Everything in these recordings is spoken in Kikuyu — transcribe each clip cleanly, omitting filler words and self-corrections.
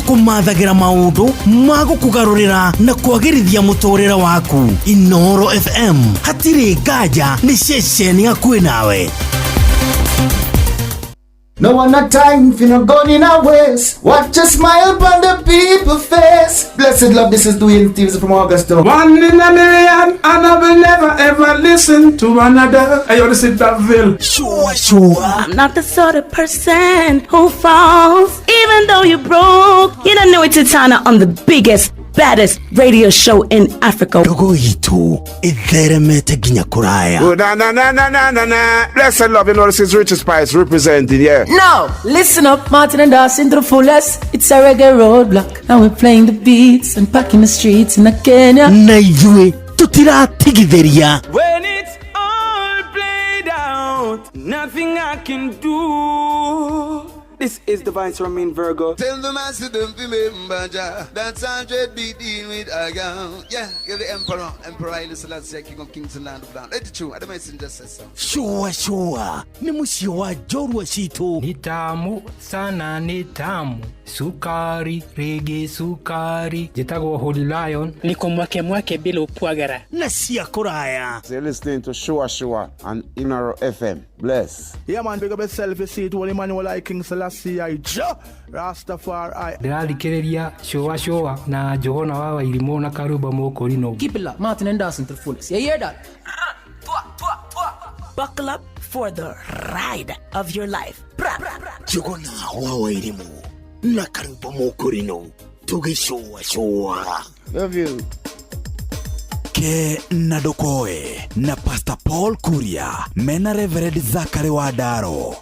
Tũkũmathagĩra maũndũ ma gũkũgarũrĩra na kwagĩrithia mũtũrĩre waku. Inoro FM, hatirĩ nganja nĩ ceceni hakuhĩ nawe. No one a time for no gun in a waste. Watch a smile upon the people face. Blessed love, this is Dwayne Stevens from Augusta. One in a million, and I will never ever listen to another. Hey, yo, this is Daville. Sure, sure. I'm not the sort of person who falls, even though you're broke. You don't know it's Titana on the biggest, baddest radio show in Africa. Ndogo itũ ĩtheremete nginya kũraya. Oh, na na na na na na na. Blessed love, you know, this is Richard Spice representing, yeah. Now, listen up, Martin and Dawson to the fullest. It's a reggae roadblock. Now we're playing the beats and packing the streets in Kenya. Na ithuĩ tũtiratigithĩria. When it's all played out, nothing I can do. This is Divine Ramin Virgo. Tell the master don't remember Jah. That's 100 be dealing with a girl. Yeah, you're the emperor. Emperor Haile Selassie, King of Kings and Land of Land. Let it true. I don't messenger says so. Shua shua nĩ mũciĩ wa njorua citũ. Ni tamu sana, ni tamu sukari rigi sukari. Njĩtagwo Holy Lion. Niko mwake mwake bila upwagara. Na cia kũraya. So you're listening to Shua Shua on Inoro FM. Bless. Yeah, man, big up yourself. You see it, Holy Emmanuel, I King Selassie, I Jah Rastafari. Ndĩrathikĩrĩria Shua Shua na Njũgũna wa Wairimũ na Karumba Mũkũrinũ. Keep it locked, Martin and Dawson to the fullest. You hear that? Buckle up for the ride of your life. Bra, bra, bra. Njũgũna wa Wairimũ na Karumba Mũkũrinũ tũgĩcũa cũa. Love you. Ke na Ndokoe na Pastor Paul Kuria mena Reverend Zachary Wandaro.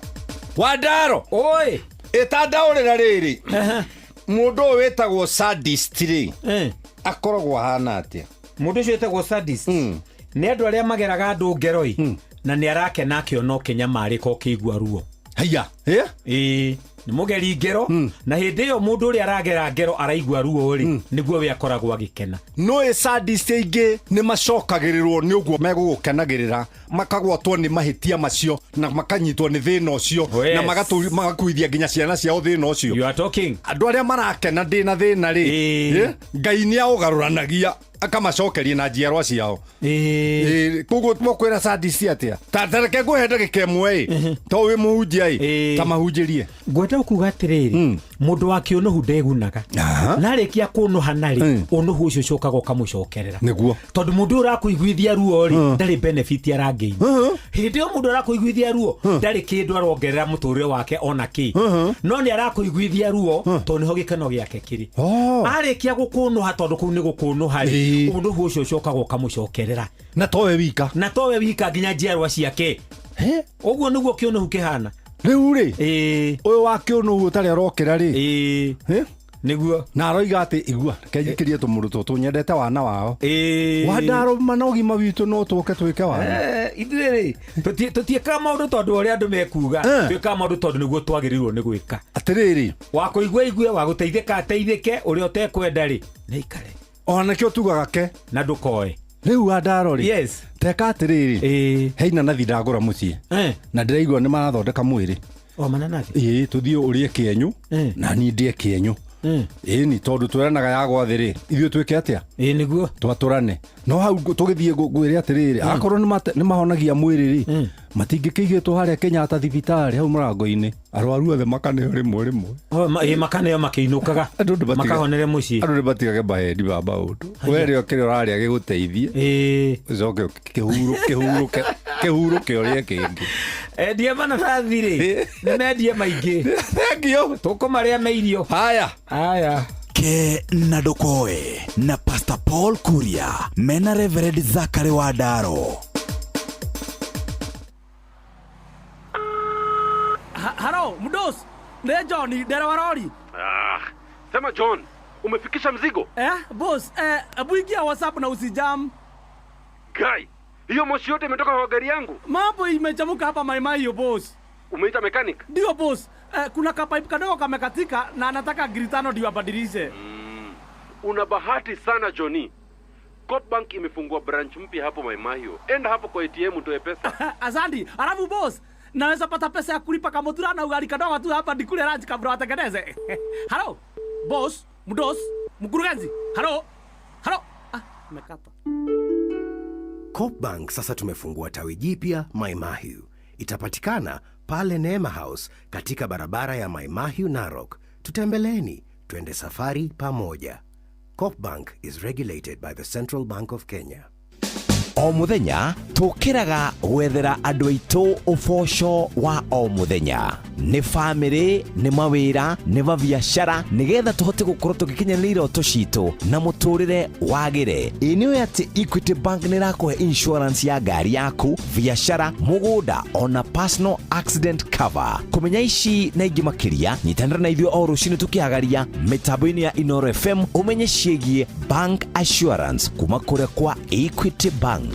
Wandaro. Oi. Ĩtandaũrĩra rĩrĩ. Mũndũ ũyũ wĩtagwo sadist rĩ, akoragwo ahana atĩa? Mũndũ ũcio wĩtagwo sadist nĩ andũ arĩa mageraga andũ ngero ĩ, na nĩ arakena akĩona ũkĩnyamarĩka ũkĩigua ruo. Haiya. Ĩĩ, nĩ mũgeri ngero, na hĩndĩ ĩyo mũndũ ũrĩa aragera ngero araigua ruo rĩ, nĩguo we akoragwo agĩkena. Nũĩ sadist aingĩ nĩ macokagĩrĩrwo nĩ ũguo megũgũkenagĩrĩra, makagwatwo nĩ mahĩtia macio na makanyitwo nĩ thĩna ũcio, Yes. na magakuithia nginya ciana ciao thĩna ũcio. You are talking. Andũ arĩa marakena ndĩna thĩna rĩ, Ngai nĩ aũgarũranagia akamacokeria na njiarwa ciao. Koguo tũkwĩra sadist atĩa? Ta reke ngũhe ndagĩka ĩmwe ĩ, to wĩ mũhunjia ĩ, ta mahunjĩrie. Ngwenda kuga atĩrĩrĩ, mũndũ wa kĩũnũhu ndegunaga. Na arĩkia kũnũha narĩ, ũnũhu ũcio ũcokaga ũkamũcokerera. Nĩguo. Tondũ mũndũ ũyũ ũrakũiguithia ruo rĩ, ndarĩ benefit arangĩina. Hĩndĩ ĩyo mũndũ arakũiguithia ruo, ndarĩ kĩndũ arongerera mũtũrĩre wake ona kĩ. No nĩ arakũiguithia ruo tondũ nĩho gĩkeno gĩake kĩrĩ. Arĩkia gũkũnũha, tondũ kũu nĩ gũkũnũha rĩ, ũnũhu ũcio ũcokaga ũkamũcokerera. Na towe wika. Na towe wika nginya njiarwa ciake. Ũguo nĩguo kĩũnũhu kĩhana. Rĩu rĩ, ũyũ wa kĩũnũhu ũtarĩ arokĩra rĩ, nĩguo. Na aroiga atĩ igua, reke njikĩrie tũmũndũ tũtũ nyendete wana wao. Wandaro na ũgima witũ no tũke twĩke wana. Ithuĩ rĩ, tũtiĩkaga maũndũ tondũ ũrĩa andũ mekuga, twĩkaga maũndũ tondũ nĩguo twagĩrĩirwo nĩ gwĩka. Atĩrĩrĩ, wa kũigua igue, wa gũteithĩka ateithĩke, ũrĩa ũtekwenda rĩ, nĩ ikare. Ona nĩkĩo tugaga ke na ndũkoe. Rĩu Wandaro rĩ, Yes. teka atĩrĩrĩ, he inanathi ndagũra mũciĩ na ndĩraigua nĩ marathondeka mwĩrĩ. O mananathi? Ĩĩ, tũthiĩ ũrĩe kĩenyũ na niĩ ndĩe kĩenyũ. Ĩni tondũ twĩranaga ya gwathĩ rĩ, ithuĩ twĩke atĩa? Ĩĩ nĩguo. Twatũrane. No hau tũgĩthiĩ ngwĩre atĩrĩrĩ, akorwo nĩ mahonagia mwĩrĩ rĩ, matingĩkĩigĩtwo harĩa Kenyatta thibitarĩ hau mũrango-inĩ, arwaru othe makaneo rĩmwe rĩmwe. Ĩĩ, makaneo makĩinũkaga. Makahonere mũciĩ. Andũ nĩ matigage maheeni ma maũndũ. We rĩo kĩrĩa ũrarĩa gĩgũteithie, ũcoke kĩhurũke, kĩhurũke ũrĩe kĩngĩ. Endia mananathi rĩ, nĩ mendie maingĩ. Thank you. Tũkũmarĩa me irio. Haya. Haya. Ke na Ndokoe na Pastor Paul Kuria mena Reverend Zachary Wandaro. Halo, mdos. Nĩ John, ndereva rori. Ah, sema John, umefikisha mzigo? Boss, hebu ingia WhatsApp na usijam. Guy, hiyo moshi yote imetoka kwa gari yangu. Mambo imechamuka hapa maimai hiyo boss. Umeita mechanic? Ndio boss. Kuna kapipe kadogo kamekatika na anataka giri tano ndio abadilishe. Una bahati sana Johnny. Coop Bank imefungua branch mpya hapo Maimahio. Enda hapo kwa ATM utoe pesa. Asante. Alafu boss, naweza pata pesa ya kulipa kamutura na ugali kadogo tu hapa nikule lunch kabla watengeneze. Halo. Boss, mdos, mkurugenzi. Halo. Halo. Ah, imekata. Coopbank sasa tumefungua tawi jipya Maimahiu. Itapatikana pale Neema House katika barabara ya Maimahiu Narok. Tutembeleeni, twende safari pamoja. Coopbank is regulated by the Central Bank of Kenya. O muthenya tukiraga gwethera andu aitu uboco wa o muthenya, nĩ famĩlĩ, nĩ mawĩra, nĩ mabiacara, nĩgetha tũhote gũkorwo tũgĩkinyanĩria iroto citũ na mũtũrĩre wagĩre. Ĩ nĩũĩ atĩ Equity Bank nĩ ĩrakũhe insurance ya ngari yaku, biacara, mũgũnda ona personal accident cover. Kũmenya ici na ingĩ makĩria, nyitanĩra na ithuĩ o rũcinĩ tũkĩhagaria mĩtambo-inĩ ya Inoro FM ũmenye ciĩgiĩ bank assurance kuma kũrĩa kwa Equity Bank.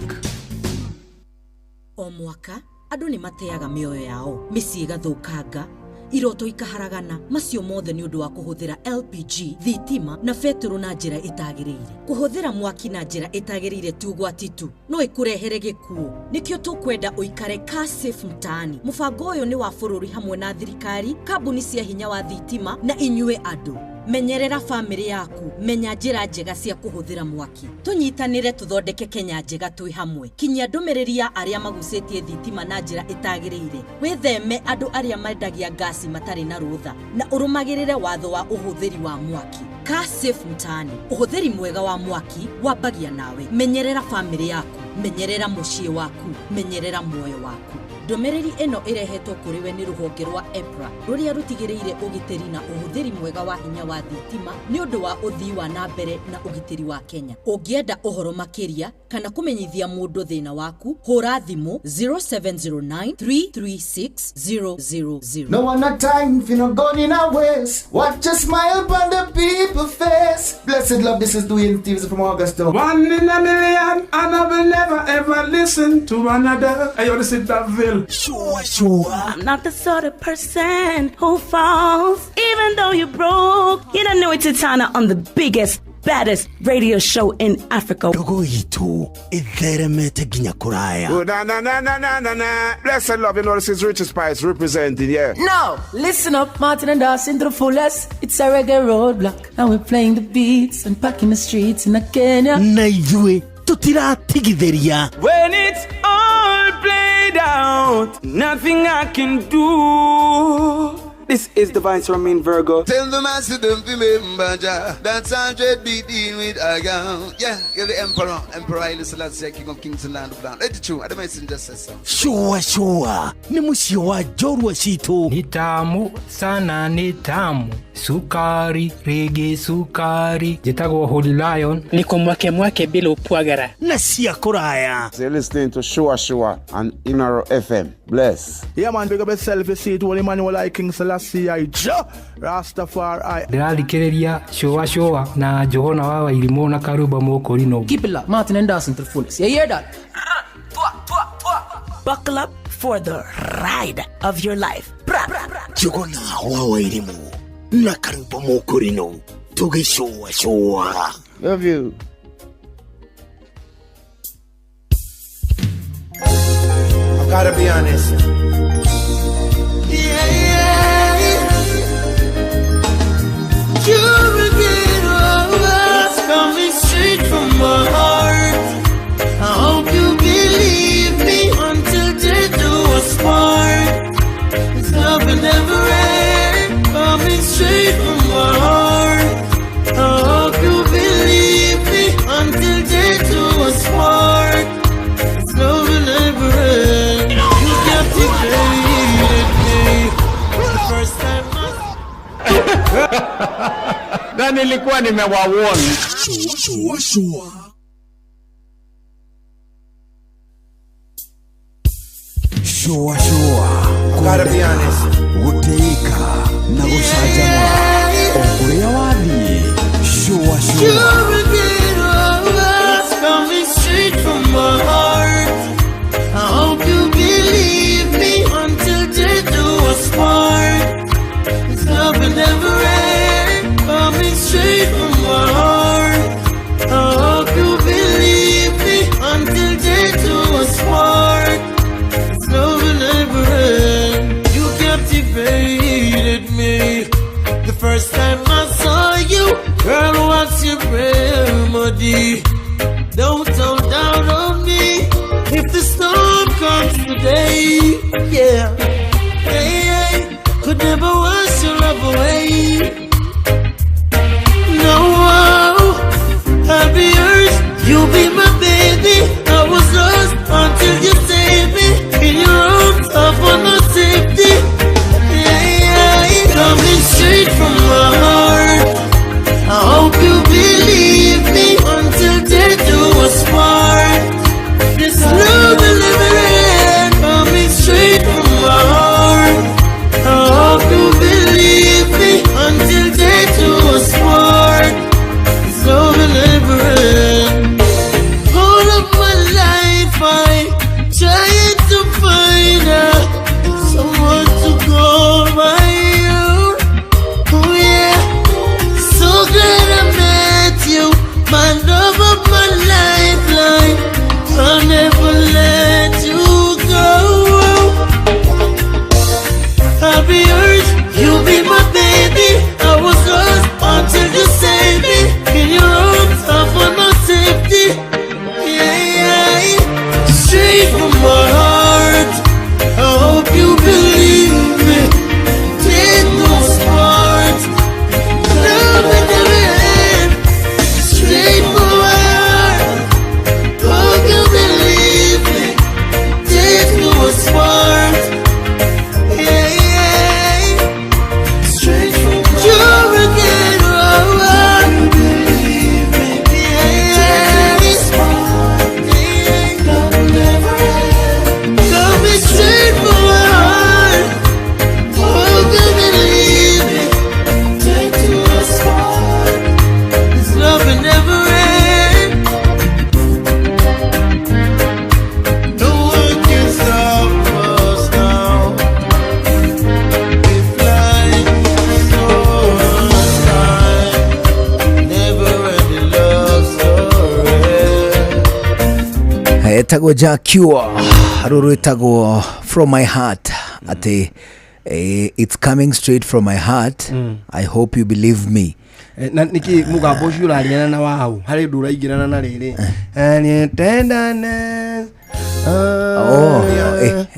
O mwaka andũ nĩ mateaga mĩoyo yao, mĩciĩ ĩgathũkanga, iroto ikaharagana, macio mothe nĩ ũndũ wa kũhũthĩra LPG, thitima na betũrũ na njĩra ĩtagĩrĩire. Kũhũthĩra mwaki na njĩra ĩtagĩrĩire ti ũgwati tu, no ĩkũrehere gĩkuũ. Nĩkĩo tũkwenda ũikare car safe mtaani. Mũbango ũyũ nĩ wa bũrũri hamwe na thirikari, kambuni cia hinya wa thitima na inyuĩ andũ. Menyerera famĩlĩ yaku, menya njĩra njega cia kũhũthĩra mwaki. Tũnyitanĩre tũthondeke Kenya njega twĩ hamwe. Kinyia ndũmĩrĩri ya arĩa magucĩtie thitima na njĩra ĩtagĩrĩire. Wĩtheme andũ arĩa mendagia ngasi matarĩ na rũtha na ũrũmagĩrĩre watho wa ũhũthĩri wa mwaki. Car safe mtaani, ũhũthĩri mwega wa mwaki wambagia nawe. Menyerera famĩlĩ yaku, menyerera mũciĩ waku, menyerera muoyo waku. Ndũmĩrĩri ĩno ĩrehetwo kũrĩ we nĩ rũhonge rwa EPRA rũrĩa rũtigĩrĩire ũgitĩri na ũhũthĩri mwega wa hinya wa thitima nĩ ũndũ wa ũthii wa na mbere na ũgitĩri wa Kenya. Ũngĩenda ũhoro makĩria kana kũmenyithia mũndũ thĩna waku, hũra thimũ 0709 336 000. No one a time for no gun in a waste. Watch a smile on the people face. Blessed love, this is Dwayne Stevens from Augusta. One in a million, and I will never ever listen to another. Hey, yo, this is Daville. Sure, sure. I'm not the sort of person who falls, even though you broke. You don't know it's Titana on the biggest, baddest radio show in Africa. Ndogo itu itheremete nginya kuraya. Oh, na na na na na na na. Blessed love, you know this is Richard Spice representing, yeah. No, listen up, Martin and Dawson to the fullest. It's a reggae roadblock, and we're playing the beats and packing the streets in Kenya. Na ithuĩ tutiratigithĩria. When it's all played out, nothing I can do. This is the Vice Romain Virgo. Tell the master don't remember Jah. That's 100 be dealing with a girl. Yeah, you're the emperor. Emperor Haile Selassie, King of Kings and Land of Land. Let it true. I messenger says so. Sure, sure. Ni mũciĩ wa njorua citũ. Ni tamu sana, ni tamu. Sukari, rege sukari. Njĩtagwo Holy Lion. Niko mwake mwake bila upwagara. Na cia kũraya. You're listening to Shua Shua on Inoro FM. Bless. Yeah, man, big up yourself. You see it, Holy Emmanuel I, King Selassie I, Jah Rastafari. Ndĩrathikĩrĩria Shua Shua na Johana wa Wairimũ na Karuba Mũkũrinũ. Keep it locked, Martin and Dawson to the fullest. You hear that? Buckle up for the ride of your life. Bra, bra, bra. Jogona wa Wairimũ na Karuba Mũkũrinũ tũgĩcũa cũa. Love you. I've gotta be honest. Yeah, yeah. You're a good over. It's coming straight from my heart. I hope you believe me until death do us part. This love will never end. Coming straight from my heart. I hope you believe me until death do us part. This love will never end. You captivated me. The first time I na nilikuwa nimewawarn. Shua, shua. Shua, shua. Gotta be honest. Gũtĩĩka na gũcanjamũra o kũrĩa wathiĩ. Shua, shua. You're a good over. It's coming straight from my heart. I hope you believe me until death do us part. This love will never end. Coming straight from my heart. I hope you believe me until death do us part. This love will never end. You captivated me the first time I saw melody. Don't hold down on me if the storm comes today. Yeah, hey, hey, could never wash your love away. No, I'll be yours, you'll be my baby. I was lost until you saved me. In your arms, I found no safety. Yeah, yeah, coming straight from my heart. I hope you believe me until death do us part. This love will never end, coming straight from my heart. I hope you believe me until death do us part. This love will never end. All of my life I tried to find out someone to call my own. Oh yeah, so glad I met you, my love of my lifeline. I'll never let you go. I'll be yours, you'll be my baby. I was lost until you saved me. In your arms, I found my safety. Yeah, yeah, straight from my heart. I hope you believe me. Take those parts. Love will never end. Straight from my heart. Hope you believe me. Take those parts. Yeah, yeah. Straight from my heart. You're again, oh, oh. Believe me. Yeah, yeah. Love will never end. Coming straight from my heart. Hope you believe me. Take to us part. This love will never end. No one can stop us now. We fly so high. Never ending love story. Etagwo Jacure rå rwĩtagwo from my heart atĩ it's coming straight from my heart. I hope you believe me. Na niki mugambo ucio urariana na wau hari ndu uraingirana na riri tenderness. Oh,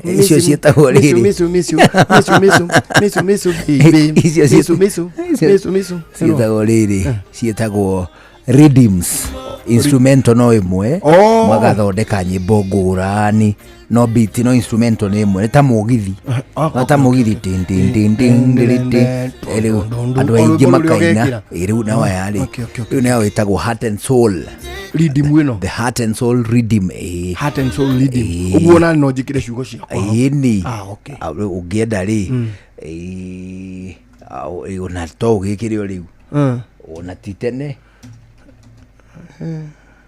icio ciĩtagwo rĩrĩ. Misu misu misu misu misu misu baby Icio misu misu misu misu ciĩtagwo rĩrĩ, ciĩtagwo rhythms instrumental no ĩmwe Oh. magathondeka nyĩmbo ngũrani no beat no instrumental nĩ ĩmwe nĩ ta mũgithi no ta mũgithi tin tin tin tin tin tin. Rĩu andũ aingĩ Rwĩmbo rũrĩa makaina ũgekĩra. Rĩu na waya rĩ rĩu nayo ĩtagwo heart and soul rhythm ĩno the heart and soul rhythm heart and soul rhythm ũguo na no njĩkĩre ciugo ciakwa ĩni Ah, okay. Ũngĩenda rĩ ona to ũgĩkĩre o rĩu ona ti tene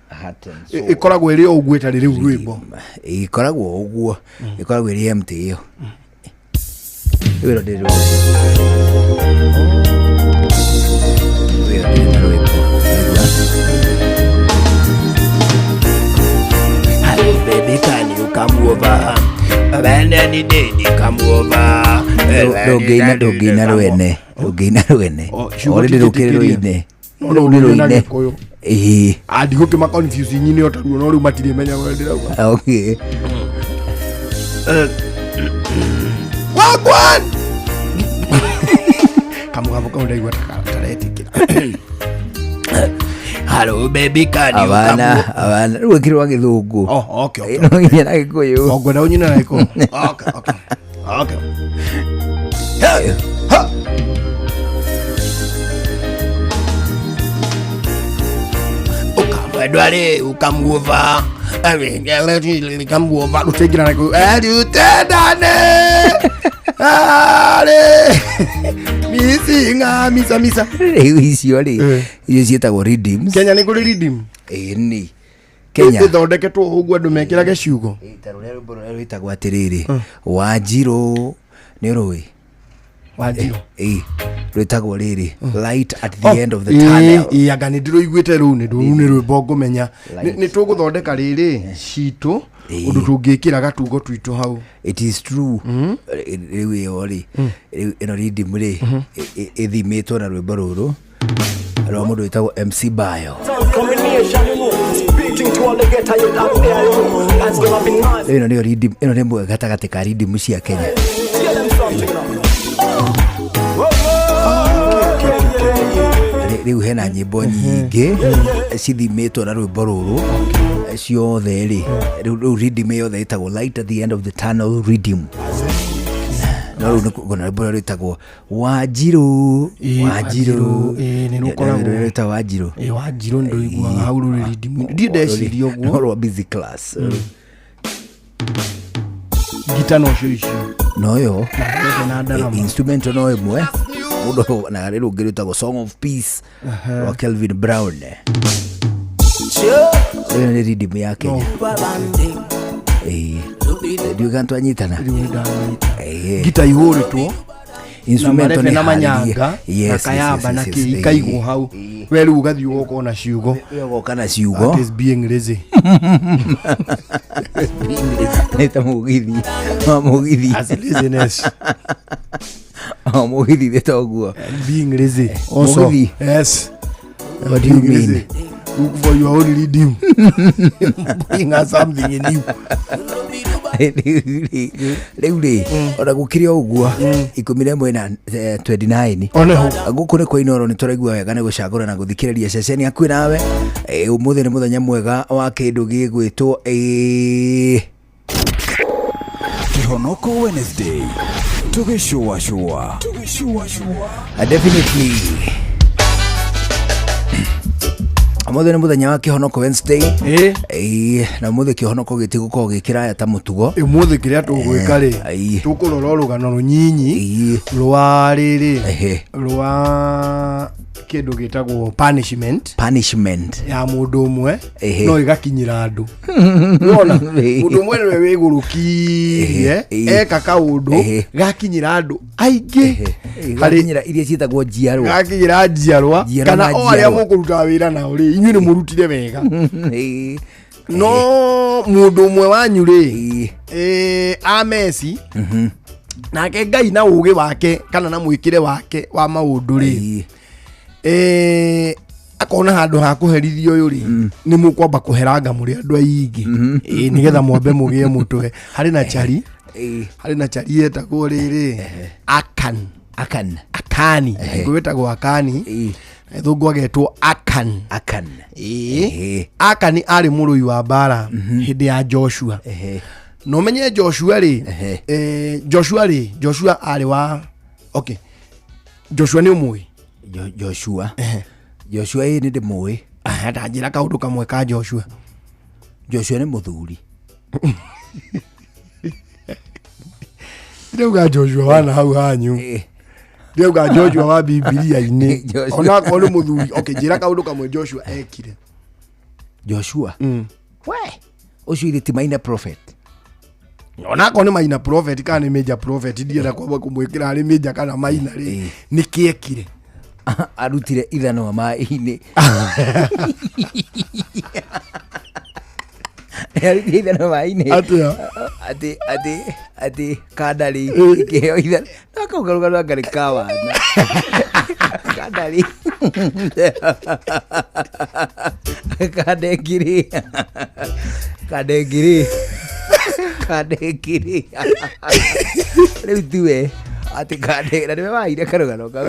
heart and soul Ĩkoragwo ĩrĩ o ũguo ĩtarĩ rĩu rwĩmbo ĩkoragwo ũguo ĩkoragwo ĩrĩ empty ĩyo rĩu ĩno ndĩrĩ rwĩmbo. Rĩu ĩyo ndĩrĩ na rwĩmbo. Waigua? Hello baby, can you come over? When any day you come over. Ndũngĩina ndũngĩina rwene ndũngĩina rwene ciugo already rũkĩrĩ tũtingĩtĩkĩria. rũine No, rũu nĩ no, na rũine Gĩkũyũ. ĩĩ Ndigũkĩma confuse nyine o taruo no rĩu matirĩ menya ũrĩa ndĩrauga. Okay. Wagwan kamũgambo kau ndaigua ta taretĩkĩra. Hello baby, can you come abana over? abana rĩu ĩkĩrĩ wa gĩthũngũ Oh, okay, okay. no nginya na gĩkũyũ Oh, ngwenda ũnyine na Gĩkũyũ. Okay, okay. Okay. Hey, ha. Ukamwendwa rĩ ukamuova Come over rũtingĩra na Gĩkũyũ. Tendane arĩ misinga misa misa rĩu icio rĩ icio ciĩtagwo rhythms Kenya nĩ kũrĩ rhythm ĩni Kenya ĩthondeketwo ũguo andũ mekĩrage ciugo ta rũrĩa rwĩmbo rũrĩa rwĩtagwo atĩrĩrĩ wanjirũ nĩ ũrũĩ Wanjirũ ĩ rwĩtagwo rĩrĩ light at the end of the tunnel ĩ anga nĩ ndĩrũiguĩte rũu nĩ rũu nĩ rwĩmbo ngũmenya nĩ tũgũthondeka rĩrĩ citũ ũndũ tũngĩkĩra gatugo twitũ hau it is true rĩu ĩyo rĩ rĩu ĩno rhythm rĩ ĩthimĩtwo na rwĩmbo rũrũ rwa mũndũ wĩtagwo MC Bayo. Coming in nation, you know. Speaking to all the ghetto youth out there, you know. That's gonna be nice. Ĩno nĩyo riddim, ĩno nĩ ĩmwe gatagatĩ ka riddim cia Kenya. Tell them something now. Rĩu hena nyĩmbo nyingĩ cithimĩtwo na rwĩmbo rũrũ ciothe rĩ, rĩu riddim yothe ĩtagwo light at the end of the tunnel riddim. No rĩu nĩ rwĩmbo rũrĩa rwĩtagwo Wanjirũ, Wanjirũ, nĩ rũkoragwo. Rũrĩa rwĩtagwo Wanjirũ. Ĩ Wanjirũ nĩ ndũiguaga hau rũrĩ riddim. Ndirĩ ndeciria ũguo. No rwa busy class. Ngita nocio icio. Noyo Na ndarama. Instrument no ĩmwe mũndũ na rĩ rũngĩ rwĩtagwo Song of Peace rwa Kelvin Brown. Ĩyo nĩ riddim ya Kenya. Ndiũĩ kana twanyitana. Ngita ihũrĩtwo Instrumental na nĩ na manyanga harĩrie. na Yes, kayamba yes, na yes, kĩ yes, ikaigwo hau we rĩu ũgathiĩ ũgoka ona ciugo. We ũgoka na ciugo. That is being lazy. Nĩ ta mũgithi. O mũgithi. As laziness. O mũgithi nĩ ta ũguo. Being lazy. Also, Mũgithi. Yes. What do you Being lazy. mean? Look for your own redeem. Bring us something new. Rĩu rĩ, ona gũkĩrĩ o ũguo 11 na 29 Oneho. Gũkũ nĩ kwa Inooro nĩ tũraigua wega nĩ gũcagũra na gũthikĩrĩria ceceni hakuhĩ nawe. Ũmũthĩ nĩ mũthenya mwega wa kĩndũ gĩgwĩtwo Kĩhonoko Wednesday tũgĩcũacũa. Definitely ũmũthĩ nĩ mũthenya wa kĩhonoko Wednesday. Na ũmũthĩ kĩhonoko gĩtigũkorwo gĩ kĩraya ta mũtugo. Ũmũthĩ kĩrĩa tũgwĩka rĩ, tũkũrora rũgano rũnyinyi rwa rĩrĩ rwa kĩndũ gĩtagwo punishment. Punishment ya mũndũ ũmwe no ĩgakinyĩra andũ. Wona mũndũ ũmwe nĩwe wĩgũrũkirie eka kaũndũ gakinyĩra andũ aingĩ. Gakinyĩra iria ciĩtagwo njiarwa. Gakinyĩra njiarwa Njiarwa kana na o arĩa njiarwa. mũkũrutaga wĩra nao rĩ, inyuĩ nĩ mũrutire wega. No mũndũ ũmwe wanyu rĩ, ameci nake Ngai na ũgĩ wake kana na mwĩkĩre wake wa maũndũ rĩ, akona handũ ha kũherithio ũyũ rĩ, nĩ mũkwamba kũheranga mũrĩ andũ aingĩ. Nĩgetha mwambe mũgĩe mũtwe. Harĩ na chari, harĩ na chari yetagwo rĩrĩ Akan. Akan. Akani. Gwĩtagwo Akani. Gĩthũngũ agetwo Akan. Akan. Akani arĩ mũrũi wa mbara hĩndĩ ya Joshua. Na ũmenye Joshua rĩ, Joshua rĩ, Joshua arĩ wa okay. Joshua nĩ ũmũĩ? Joshua. Joshua ĩ nĩ ndĩmũĩ. Ndanjĩra kaũndũ kamwe ka Joshua. Joshua nĩ mũthuri. Ndĩrauga Joshua wana hau hanyu. Ndĩrauga Joshua wa Bibilia-inĩ. Joshua. Onakorwo nĩ mũthuri. Okay, njĩra kaũndũ kamwe Joshua ekire. Joshua. We, ũcio irĩ ti minor prophet. Onakorwo nĩ minor prophet kana nĩ major prophet, ndienda kwamba kũmwĩkĩra harĩ major kana minor rĩ, nĩ kĩ ekire? Arutire ithanwa maĩ-inĩ. Arutire ithanwa maĩ-inĩ. Atĩa? Atĩ atĩ atĩ kanda rĩ ĩkĩheo ithanwa. No kau karũgano anga nĩ ka wana. Kanda rĩ. Kanda ĩngĩ rĩ. Kanda ĩngĩ rĩ. Kanda ĩngĩ rĩ. Rĩu tiwe atĩ kanda na nĩwe waire karũgano kau.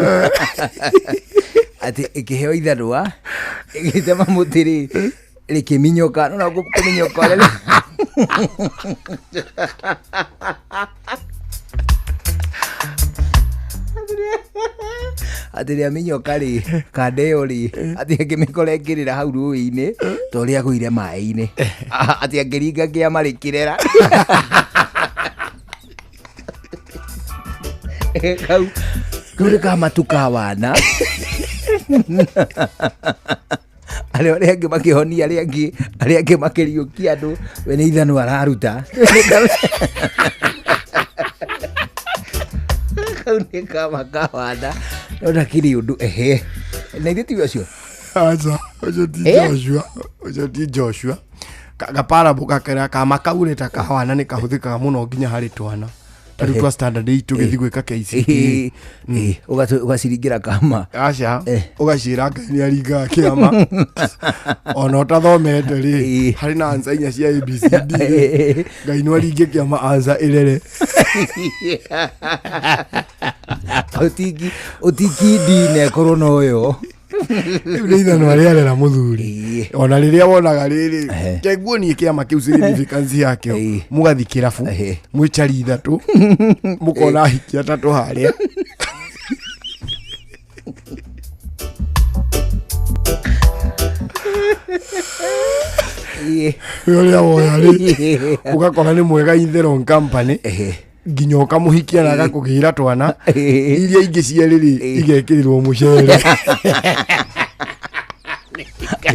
Atĩ ĩkĩheo ithanwa ĩgĩtema mũtĩ rĩ rĩkĩminyoka. No kũminyoka ũrĩa atĩ rĩaminyoka rĩ kanda ĩyo rĩ atĩ akĩmĩkora ĩngĩrĩra hau rũĩ-inĩ ta ũrĩa agũire maĩ-inĩ. Atĩ akĩringa kĩama rĩkĩrera. Kau kau nĩ kamatu ka wana. Arĩa arĩa angĩ makĩhonia arĩa angĩ arĩa angĩ makĩriũkia andũ we nĩ ithanwa araruta. Kau nĩ kama ka wana. No ndakĩrĩ ũndũ ehe. Na ithuĩ tiwe ũcio? Aca, ũcio ti Joshua, ũcio ti Joshua. Gaparable gakĩra kama kaurĩ ta kawana nĩ kahũthĩkaga mũno nginya harĩ twana. Ta rĩu twa standard 8 tũgĩthiĩ gwĩka KCPE. Ũgaciringĩra kama. Aca, ũgaciĩra Ngai nĩ aringaga kĩama ona ũtathomete rĩ, harĩ na ansa inya cia ABCD rĩ, Ngai no aringe kĩama ansa ĩrere. Ũtingi ũtingindi ĩkorwo noyo. Rĩu nĩ ithanwa rĩarera mũthuri, ona rĩrĩa wonaga rĩrĩ kenguonie kĩama kĩu significance yakĩo, mũgathi kĩrabu mwĩ chari ithatũ, mũkona ahiki atatũ harĩa. We ũrĩa woya rĩ, ũgakora nĩ mwega in the wrong company, nginya ũkamũhikia na agakũgĩra twana, iria ingĩ cierĩ rĩ igekĩrĩrwo mũcere.